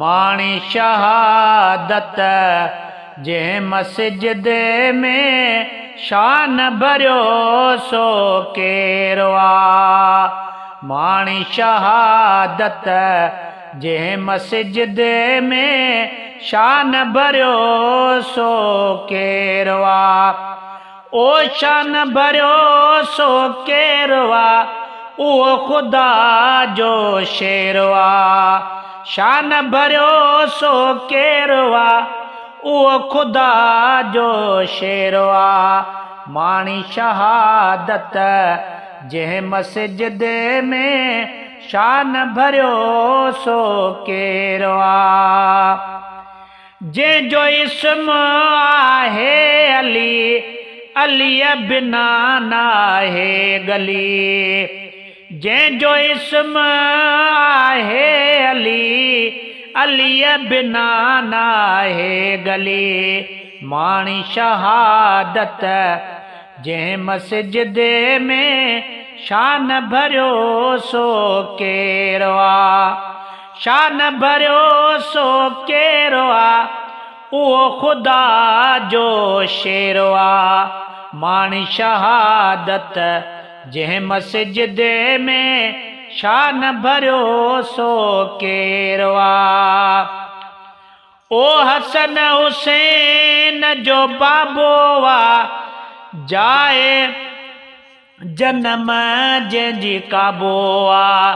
ماڻي شهادت جنهن مسجد ۾ شان ڀريو سو ڪير آ؟ ماڻي شهادت جنهن مسجد ۾ شان ڀريو سو ڪير آ؟ او شان ڀريو سو ڪير آ، اهو خدا جو شير آ. شان ڀريو سو ڪير آ، اهو خدا جو شير آ. ماڻي شهادت جنهن مسجد ۾ شان ڀريو سو ڪير آ. جنهن جو اسم آهي علي، عليء بنا ناهي ڳلي. جنهن جو اسم آهي علي، عليء بنا ناهي ڳلي. ماڻي شهادت جنهن مسجد ۾ شان ڀريو سو ڪير آ. شان ڀريو سو ڪير آ، اهو خدا جو شير آ. ماڻي شهادت جنهن مسجد ۾ شان ڀريو سو ڪير آ. او حسن حسين جو بابو آ، جاء جنم جنهن جي ڪعبو آ.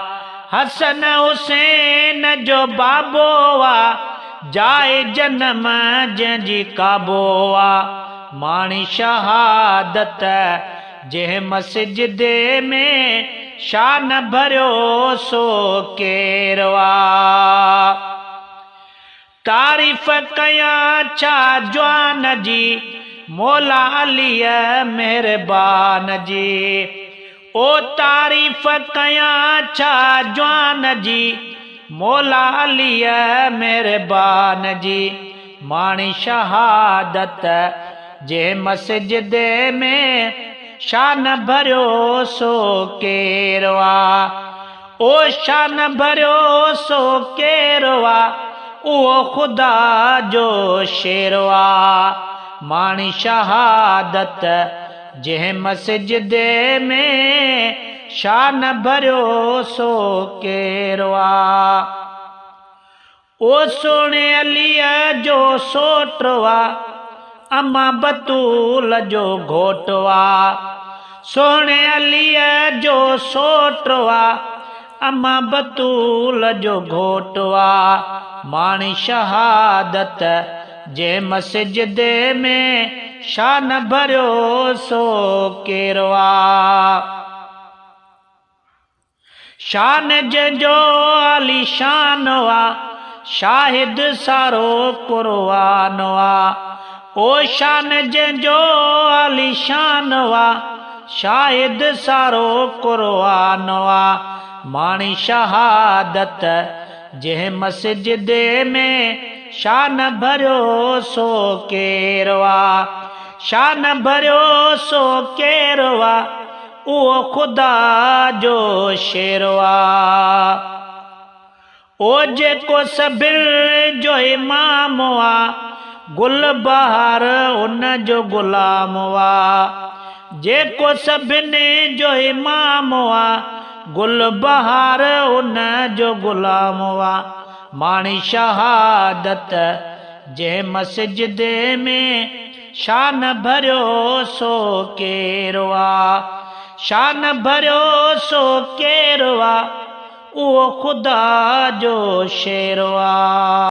حسن حسين جو بابو آ، جاء جنم جنهن جي ڪعبو آ. ماڻي شهادت جنهن مسجد ۾ شان ڀريو سو ڪير آ. تعريف ڪيان ڇا جوان جي، مولا عليء مهربان جي. او تعريف ڪيان ڇا جوان جي، مولا عليء مهربان جي. ماڻي شهادت جنهن مسجد ۾، شان ڀريو سو ڪير آ. او شان ڀريو سو ڪير آ، اهو خدا جو شير آ. ماڻي شهادت جنهن مسجد ۾، شان ڀريو سو ڪير آ. او سهڻي عليء جو سوٽ آ، امان بتول جو گهوٽ آ. سهڻي عليء جو سوٽ آ، امان بتول جو گهوٽ آ. ماڻي شهادت جنهن مسجد ۾، شان ڀريو سو ڪير آ. شان جنهن جو عاليشان آ، شاهد سارو قرآن آ. او شان جنهن جو عاليشان آ، شاهد سارو قرآن آ. ماڻي شهادت جنهن مسجد ۾، شان ڀريو سو ڪير آ. شان ڀريو سو ڪير آ. اهو خدا جو شير آ. او جيڪو سڀن جو امام آ، گل بهار ان جو غلام آ. جيڪو سڀن جو امام آ، گل بهار ان جو غلام آ. ماڻي شهادت جنهن مسجد ۾، شان ڀريو سو ڪير آ. شان ڀريو سو ڪير آ، اهو خدا جو شير آ.